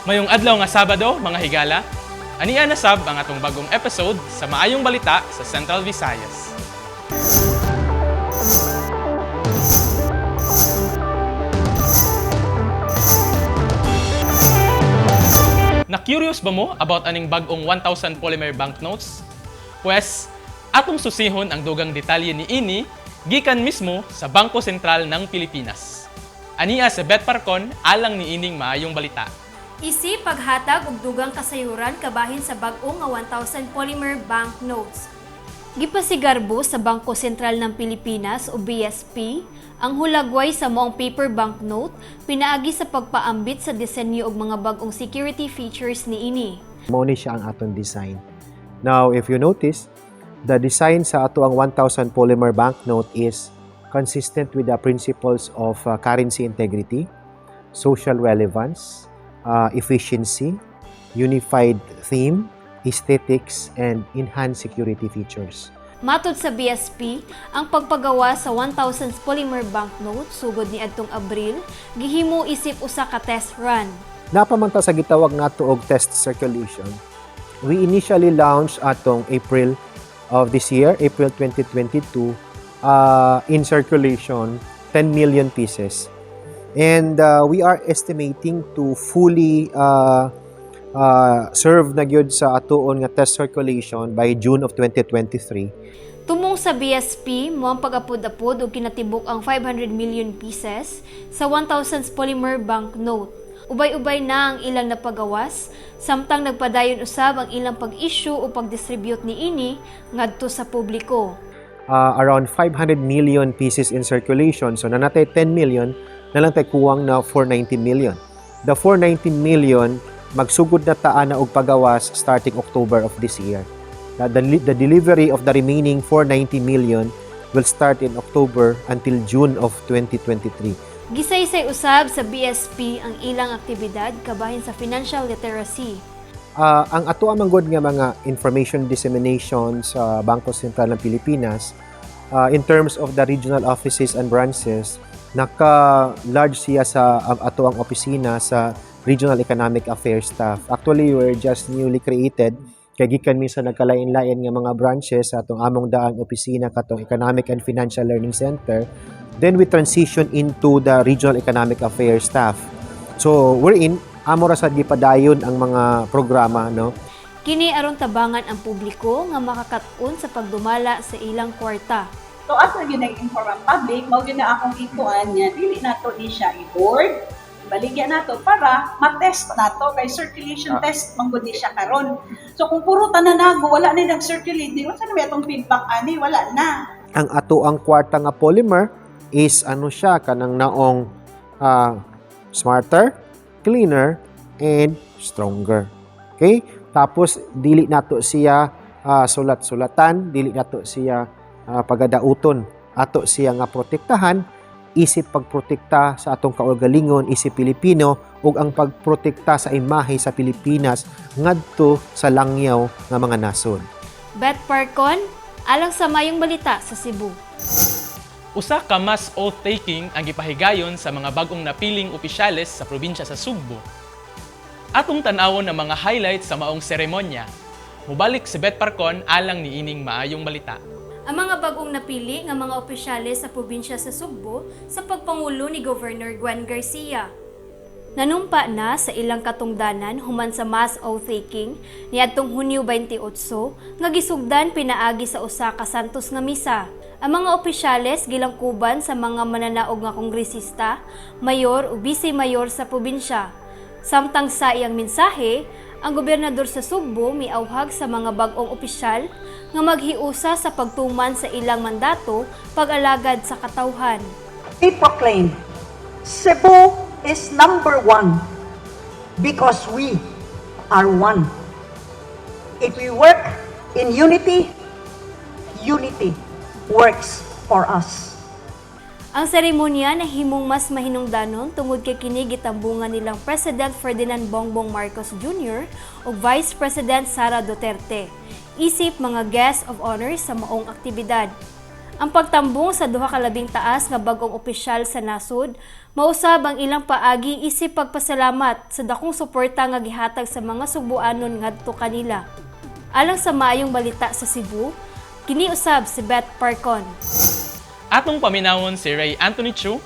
Mayong adlaw nga Sabado, mga higala, ania na sab ang atong bagong episode sa Maayong Balita sa Central Visayas. Na-curious ba mo about aning bag-ong 1,000 polymer banknotes? Pues, atong susihon ang dugang detalye ni ini gikan mismo sa Bangko Sentral ng Pilipinas. Ania sa Beth Parcon alang ni ining maayong balita. Isip paghatag og dugang kasayuran kabahin sa bag-o nga 1,000 polymer banknotes. Gipasigarbo sa Bangko Sentral ng Pilipinas o BSP ang hulagway sa maong paper banknote pinaagi sa pagpaambit sa disenyo og mga bag-ong security features niini. Mao ni siya ang atong design. Now, if you notice, the design sa ato ang 1,000 polymer banknote is consistent with the principles of currency integrity, social relevance, efficiency, unified theme, aesthetics, and enhanced security features. Matod sa BSP, ang pagpagawa sa 1,000 polymer banknote sugod ni adtong Abril gihimo isip usa ka test run. Naa pa man ta sa gitawag nato og test circulation. We initially launched atong April of this year, April 2022, in circulation 10 million pieces. And we are estimating to fully serve na gyud sa atoon nga test circulation by June of 2023. Tumong sa BSP, mao ang pag-apod-apod og kinatibuk ang 500 million pieces sa 1,000 polymer banknote. Ubay-ubay na ang ilang napagawas, samtang nagpadayon usab ang ilang pag-issue o pag-distribute niini ngadto sa publiko. Around 500 million pieces in circulation. So naa natay 10 million, na lang tay kuwang na 490 million. The 490 million magsugod na ta ana og pagawas starting October of this year. The delivery of the remaining 490 million will start in October until June of 2023. Gisaysay usab sa BSP ang ilang aktibidad kabahin sa financial literacy. Ang ato man gud nga mga information dissemination sa Bangko Sentral ng Pilipinas in terms of the regional offices and branches, naka-large siya sa ato ang opisina sa Regional Economic Affairs staff. Actually, we're just newly created kay gikan mi sa nagkalain-lain nga mga branches sa atong among daang opisina katong Economic and Financial Learning Center. Then we transition into the Regional Economic Affairs staff. So, we're in amo ra sad gipadayon ang mga programa, no? Kini aron tabangan ang publiko nga makakaton sa pagdumala sa ilang kwarta. So as na gyud nag-inform ang public, mao gyud na akong ikuan niya, dili nato ni siya i-board. Baligya nato para ma-test nato kay circulation test man gud ni siya karon. So kung puro tananago, wala na nag-circulate, di unsa na may atong feedback ani, wala na. Ang ato ang kwarta nga polymer is ano siya, kanang naong smarter, cleaner and stronger. Okay? Tapos dili nato siya sulat-sulatan, dili nato siya pagadauton. Ato siya nga protektahan isip pagprotekta sa atong kaugalingon isip Pilipino ug ang pagprotekta sa imahe sa Pilipinas ngadto sa langyaw nga mga nasod. Beth Parcon, alang sa Mayong Balita sa Cebu. Usa ka mass oath-taking ang gipahigayon sa mga bag-ong napiling opisyales sa probinsya sa Sugbo. Atong tan-awon ang mga highlights sa maong seremonya. Mubalik si Beth Parcon alang niining maayong balita. Ang mga bagong napili nga mga opisyales sa probinsya sa Sugbo sa pagpangulo ni Governor Gwen Garcia. Nanumpa na sa ilang katungdanan human sa mass oath-taking niadtong Hunyo 28 nga gisugdan pinaagi sa usa ka santos nga misa. Ang mga opisyales gilangkuban sa mga mananaog nga kongresista, mayor o vice-mayor sa probinsya. Samtang sa iyang mensahe, ang gobernador sa Sugbo miawhag sa mga bag-ong opisyal nga maghiusa sa pagtuman sa ilang mandato pag-alagad sa katawhan. We proclaim Cebu is number one because we are one. If we work in unity, unity works for us. Ang seremonya nahimong mas mahinungdanon tungod kay kini gitambungan nilang President Ferdinand Bongbong Marcos Jr. ug Vice President Sara Duterte. Isip mga guest of honor sa maong aktibidad. Ang pagtambong sa duha ka labing taas nga bag-ong opisyal sa nasod, mausab ang ilang paagi isip pagpasalamat sa dakong suporta nga gihatag sa mga Sugbuanon ngadto kanila. Alang sa Maayong Balita sa Cebu, kini usab si Beth Parcon. Atong paminawon si Ray Anthony Chu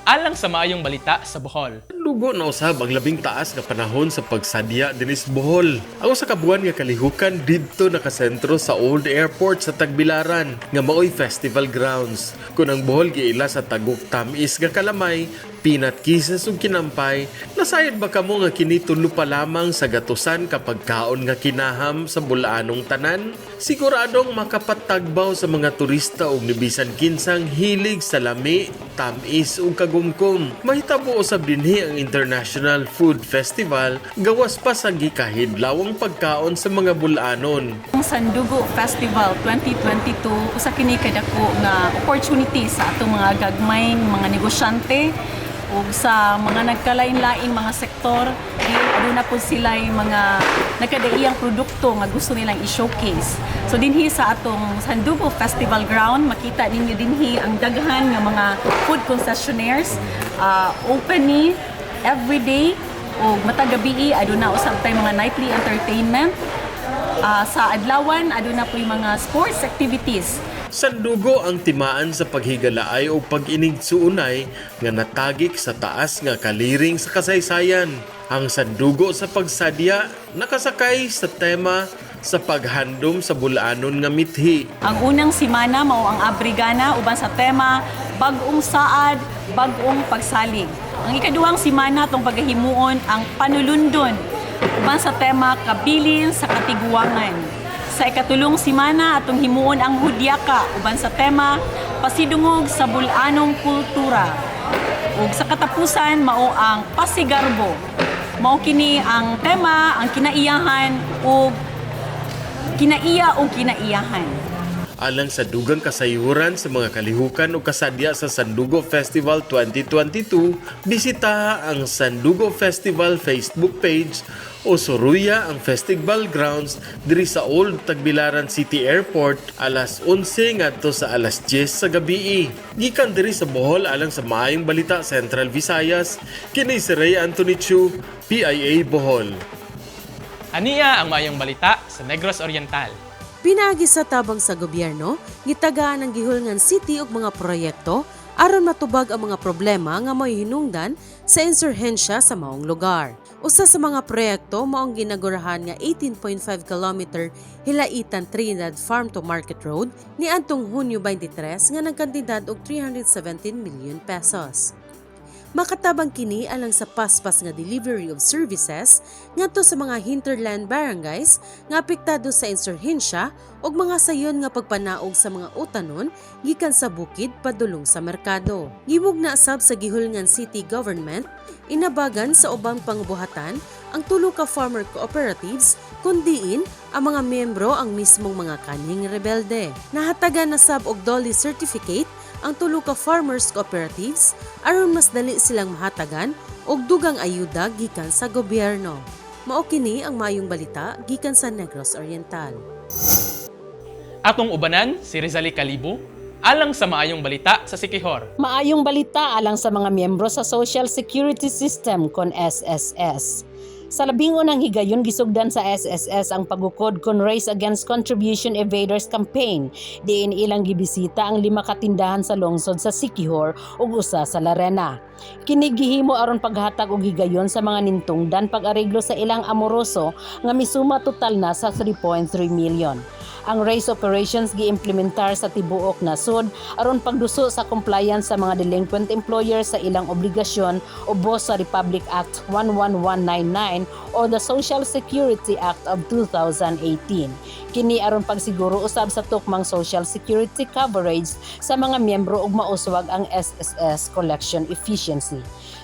alang sa Maayong Balita sa Bohol. Lugo na usab ang labing taas nga panahon sa pagsadya dinis Bohol. Ang usa ka buwan nga kalihukan didto nakasentro sa Old Airport sa Tagbilaran nga maoy festival grounds. Kun ang Bohol giila sa tagok tamis nga kalamay, peanut kisses ug kinampay, nasayod ba kamo nga kini tulo pa lamang sa gatusan kapag kaon nga kinaham sa bulaanong tanan? Siguradong makapatagbaw sa mga turista og nibisan kinsang hilig sa lami, tamis ug kagumkom. Mahitabo usab dinhi ang International Food Festival gawas pa sa gikahidlawang pagkaon sa mga bulanon. Ang Sandugo Festival 2022 usa kini kadako nga opportunity sa atong mga gagmayng mga negosyante ug sa mga nagkalain-laing mga sektor di aduna pud sila mga nagkadaiyang produkto nga gusto nilang i-showcase. So dinhi sa atong Sandugo Festival Ground, makita ninyo dinhi ang daghan nga mga food concessionaires, open ni every day ug matag gabii aduna usab tay mga nightly entertainment. Sa adlawan, aduna po yung mga sports activities. Sandugo ang timaan sa paghigalaay o pag-inigsuunay nga natagik sa taas nga kaliring sa kasaysayan. Ang sandugo sa pagsadya nakasakay sa tema sa paghandom sa bulanon nga mithi. Ang unang simana mao ang Abrigana uban sa tema Bag-ong Saad, Bag-ong Pagsalig. Ang ikaduhang simana atong pagahimuon ang Panulundon uban sa tema Kabilin sa Katiguangan. Sa ikatulong simana atong himuon ang Hudyaka uban sa tema Pasidungog sa Bulanong Kultura. Ug sa katapusan mao ang Pasigarbo. Mao kini ang tema ang kinaiyahan ug kinaiya o kinaiyahan. Alang sa dugang kasayuran sa mga kalihukan o kasadya sa Sandugo Festival 2022, bisitaha ang Sandugo Festival Facebook page o suruya ang festival grounds diri sa Old Tagbilaran City Airport alas 11 ngadto sa alas 10 sa gabii. Gikan diri sa Bohol alang sa Maayong Balita Central Visayas, kini si Ray Anthony Chu, PIA Bohol. Aniya ang Maayong Balita sa Negros Oriental. Pinaagi sa tabang sa gobyerno, gitagaan ang Gihulngan City og mga proyekto aron matubag ang mga problema nga may hinungdan sa insurhensya sa maong lugar. Usa sa mga proyekto mao ang ginagurahan nga 18.5 km Hilaitan Trinidad Farm to Market Road ni antong Hunyo 23 nga nagkantidad og 317 million pesos. Makatabang kini alang sa paspas nga delivery of services ngadto sa mga hinterland barangays nga apektado sa insurhensya ug mga sayon nga pagpanaog sa mga utanon gikan sa bukid padulong sa merkado. Gimugna sab sa Gihulngan City Government inabagan sa ubang pangbuhatan ang tulo ka farmer cooperatives kun diin ang mga miyembro ang mismong mga kanhing rebelde. Nahatagan na sab og Dolly Certificate ang tulo ka farmers cooperatives aron mas dali silang mahatagan og dugang ayuda gikan sa gobyerno. Mao kini ang Maayong Balita gikan sa Negros Oriental. Atong ubanan si Rizali Kalibo alang sa Maayong Balita sa Siquijor. Maayong balita alang sa mga miyembro sa Social Security System kon SSS. Sa labing unang higayon, gisugdan sa SSS ang pagukod kon Race Against Contribution Evaders campaign diin ilang gibisita ang lima ka tindahan sa lungsod sa Siquijor ug usa sa Larena. Kini gihimo aron paghatag og higayon sa mga nintungdan pag-areglo sa ilang amoroso nga misuma total na sa 3.3 million. Ang race operations giimplementar sa tibuok nasod aron pagduso sa compliance sa mga delinquent employers sa ilang obligasyon ubos sa Republic Act 11199 o the Social Security Act of 2018. Kini aron pagsiguro usab sa tukmang social security coverage sa mga miyembro ug mauswag ang SSS collection efficiency.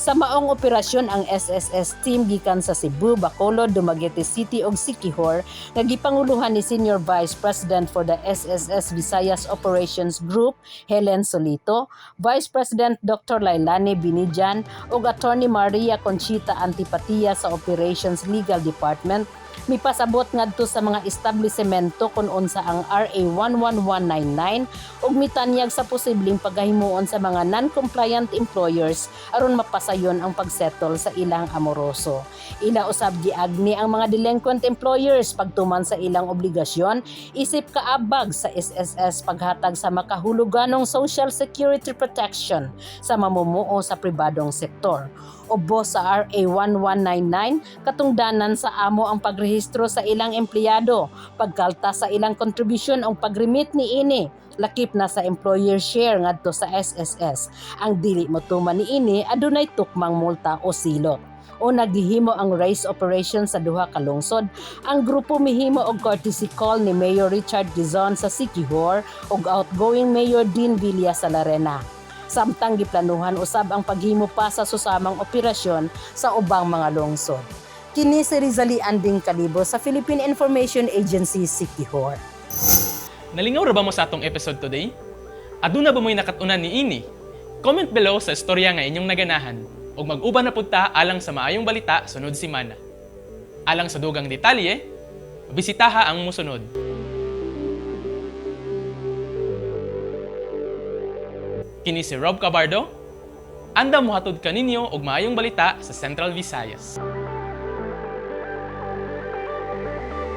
Sa maong operasyon, ang SSS team gikan sa Cebu, Bacolod, Dumaguete City ug Siquijor nga gipanguluhan ni Senior Vice President for the SSS Visayas Operations Group Helen Solito, Vice President Dr. Lailani Binijan ug Attorney Maria Conchita Antipatia sa Operations Legal Department. Mipasabot ngadto sa mga establishmento kung unsa ang RA 11199 ug mitanyag sa posibleng paghahimuon sa mga non-compliant employers aron mapasayon ang pagsettle sa ilang amoroso. Ila usab giagni ang mga delinquent employers pagtuman sa ilang obligasyon isip kaabag sa SSS paghatag sa makahuluganong social security protection sa mamumuo sa pribadong sektor. Ubos sa RA 1199, katungdanan sa amo ang pagrehistro sa ilang empleyado, pagkalta sa ilang kontribusyon o pagremit ni ini, lakip na sa employer share ngadto sa SSS. Ang dili motuman niini, adunay tukmang multa o silot. O naghihimo ang race operation sa duha ka lungsod. Ang grupo mihimo og courtesy call ni Mayor Richard Dizon sa Siquijor ug outgoing Mayor Dean Villa sa Larena. Samtang giplanuhan usab ang paghimo pa sa susamang operasyon sa ubang mga lungsod. Kini si Rizali Anding Kalibo sa Philippine Information Agency, Siquijor. Nalingaw ra ba mo sa atong episode today? Aduna ba mo'y nakatunan ni ini? Comment below sa istorya nga inyong naganahan ug mag-uban na pud ta alang sa maayong balita sunod semana. Alang sa dugang detalye, bisitaha ang musunod. Kini si Rob Cabardo, andam mohatod kaninyo og maayong balita sa Central Visayas.